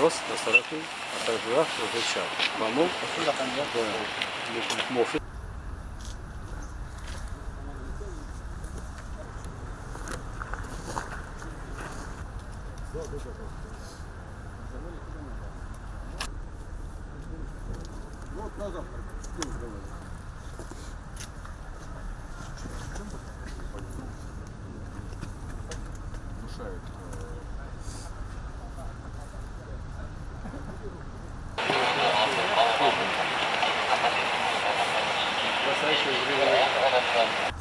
Рост аз тарафи рост ба чап ва мо мувофиқ. Вот на завтра. Мешает. Бросающий.